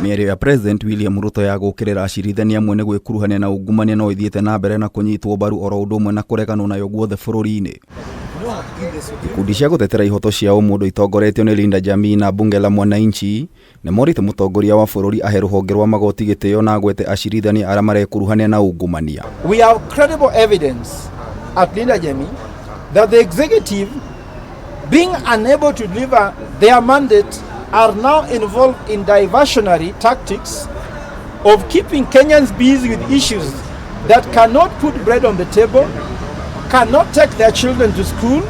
Mĩario ya President William Ruto ya gũũkĩrĩra acirithania amwe nĩ gwĩkuruhania na ungumania no ĩthiĩte na mbere na kũnyitwo mbaru oro ũndũ ũmwe na kũreganwo nayo guothe bũrũri-inĩ. Ikundi cia gũtetera ihoto cia ũmũndũ itongoretio nĩ Linda Jamii na Bunge la Mwananchi nĩ morĩte mũtongoria wa bũrũri ahe rũhonge rwa magoti gĩtĩo na agwete acirithania arĩa marekuruhania na ungumania. We have credible evidence at Linda Jamii that the executive, being unable to deliver their mandate, are now involved in diversionary tactics of keeping Kenyans busy with issues that cannot put bread on the table, cannot take their children to school,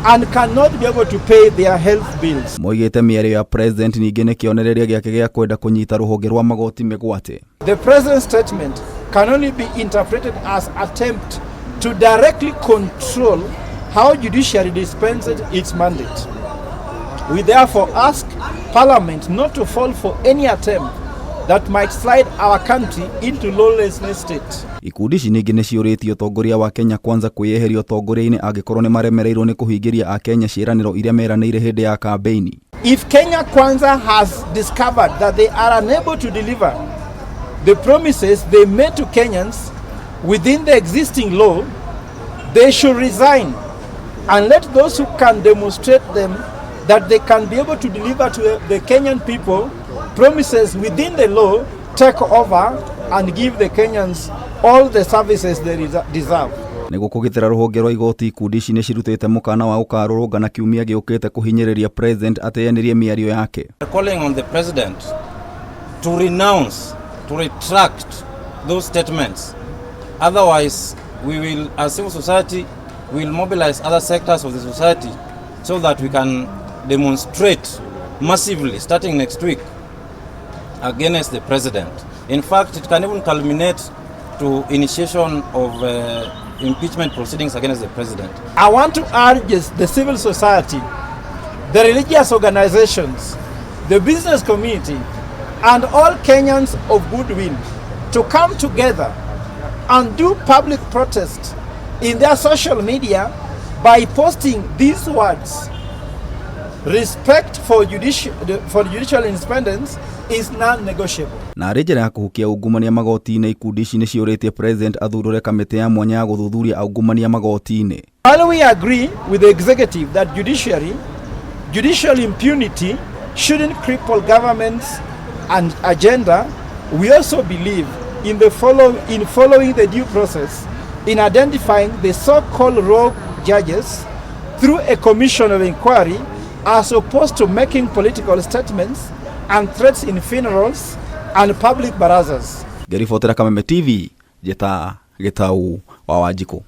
and cannot be able to pay their health bills. Moigĩte mĩario ya president ningĩ nĩ kĩonereria gĩake gĩa kwenda kũnyita rũhonge rwa magoti mĩgwate. The president's statement can only be interpreted as attempt to directly control how judiciary dispenses its mandate. We therefore ask Parliament not to fall for any attempt that might slide our country into lawlessness state. Ikundi ici ningĩ nĩ ciũrĩtie ũtongoria wa Kenya Kwanza kwĩyeheria ũtongoria-inĩ angĩkorwo nĩ maremereirwo nĩ kũhingĩria akenya ciĩranĩro iria meranĩire hĩndĩ ya kambĩini. If Kenya Kwanza has discovered that they are unable to deliver the promises they made to Kenyans within the existing law, they should resign and let those who can demonstrate them that they can be able to deliver to the Kenyan people promises within the law take over and give the Kenyans all the services they deserve. Nĩguo kũgitĩra rũhonge rwa igoti, ikundi ici nĩ cirutĩte mũkana wa gũkarũrũngana kiumia gĩũkĩte kũhinyĩrĩria president ateanĩrie mĩario yake. Calling on the president to renounce, to retract those statements. Otherwise, we will, as civil society, we will mobilize other sectors of the society so that we can demonstrate massively starting next week against the president. In fact, it can even culminate to initiation of impeachment proceedings against the president. I want to urge the civil society, the religious organizations, the business community, and all Kenyans of goodwill to come together and do public protest in their social media by posting these words: "Respect for judicial independence is non-negotiable." Na arĩ njĩra ya kũhukia ungumania magoti-inĩ, ikundi ici nĩ ciũrĩtie president athundũre kamĩtĩ ya mwanya ya gũthuthuria aungumania magoti-inĩ. While we agree with the executive that judicial impunity shouldn't cripple government's and agenda, we also believe in following the due process in identifying the so-called rogue judges through a commission of inquiry, as opposed to making political statements and threats in funerals and public barazas. Ngĩribotera Kameme TV, njĩta Gĩtau wa Wanjikũ.